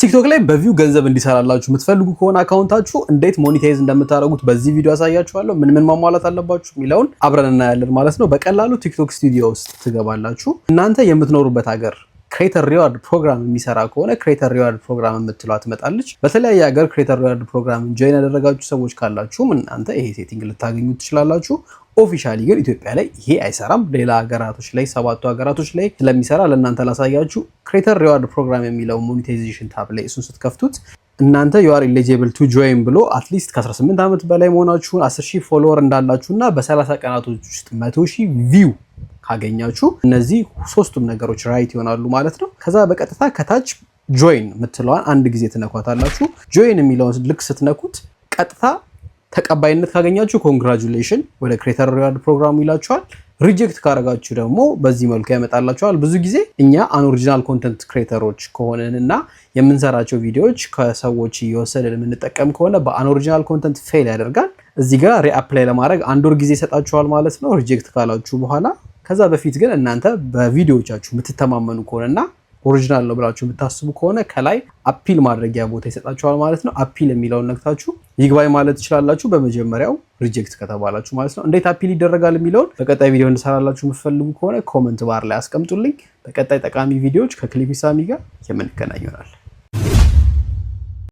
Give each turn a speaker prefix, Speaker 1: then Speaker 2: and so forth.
Speaker 1: ቲክቶክ ላይ በ view ገንዘብ እንዲሰራላችሁ የምትፈልጉ ከሆነ account ኣችሁ እንዴት monetize እንደምታደርጉት በዚህ ቪዲዮ አሳያችኋለሁ። ምን ምን ማሟላት አለባችሁ የሚለውን አብረን እናያለን ማለት ነው። በቀላሉ ቲክቶክ ስቱዲዮ ውስጥ ትገባላችሁ። እናንተ የምትኖሩበት ሀገር creator reward program የሚሰራ ከሆነ creator reward program የምትለዋ ትመጣለች። በተለያየ ሀገር creator reward program join ያደረጋችሁ ሰዎች ካላችሁም እናንተ ይሄ setting ልታገኙ ትችላላችሁ። Officially ግን ኢትዮጵያ ላይ ይሄ አይሰራም። ሌላ ሀገራቶች ላይ፣ ሰባቱ ሀገራቶች ላይ ስለሚሰራ ለእናንተ ላሳያችሁ። Creator reward program የሚለው monetization tab ላይ እሱን ስትከፍቱት እናንተ "you are eligible to join" ብሎ at least ከ18 ዓመት በላይ መሆናችሁን፣ 10 ሺህ follower እንዳላችሁ እና በ30 ቀናቶች ውስጥ 100 ሺህ view ካገኛችሁ እነዚህ ሶስቱም ነገሮች right ይሆናሉ ማለት ነው። ከዛ በቀጥታ ከታች join የምትለዋን አንድ ጊዜ ትነኳታላችሁ። Join የሚለውን ልክ ስትነኩት ቀጥታ ተቀባይነት ካገኛችሁ "congratulation፣ ወደ creator reward program ኡ" ይላችኋል። Reject ካረጋችሁ ደግሞ በዚህ መልኩ ያመጣላችኋል። ብዙ ጊዜ እኛ unoriginal content creator ኦች ከሆንን እና የምንሰራቸው ቪዲዮዎች ከሰዎች እየወሰድን የምንጠቀም ከሆነ በ unoriginal content fail ያደርጋል። እዚህ ጋር reapply ለማድረግ አንድ ወር ጊዜ ይሰጣችኋል ማለት ነው reject ካላችሁ በኋላ። ከዛ በፊት ግን እናንተ በቪዲዮዎቻችሁ የምትተማመኑ ከሆነና original ነው ብላችሁ የምታስቡ ከሆነ ከላይ appeal ማድረጊያ ቦታ ይሰጣችኋል ማለት ነው። Appeal የሚለውን ነክታችሁ ይግባኝ ማለት ትችላላችሁ። በመጀመሪያው reject ከተባላችሁ ማለት ነው። እንዴት appeal ይደረጋል የሚለውን በቀጣይ ቪዲዮ እንድሰራላችሁ የምትፈልጉ ከሆነ comment bar ላይ አስቀምጡልኝ። በቀጣይ ጠቃሚ ቪዲዮዎች ከክሊፒ ሳሚ ጋር የምንገናኝ ይሆናል።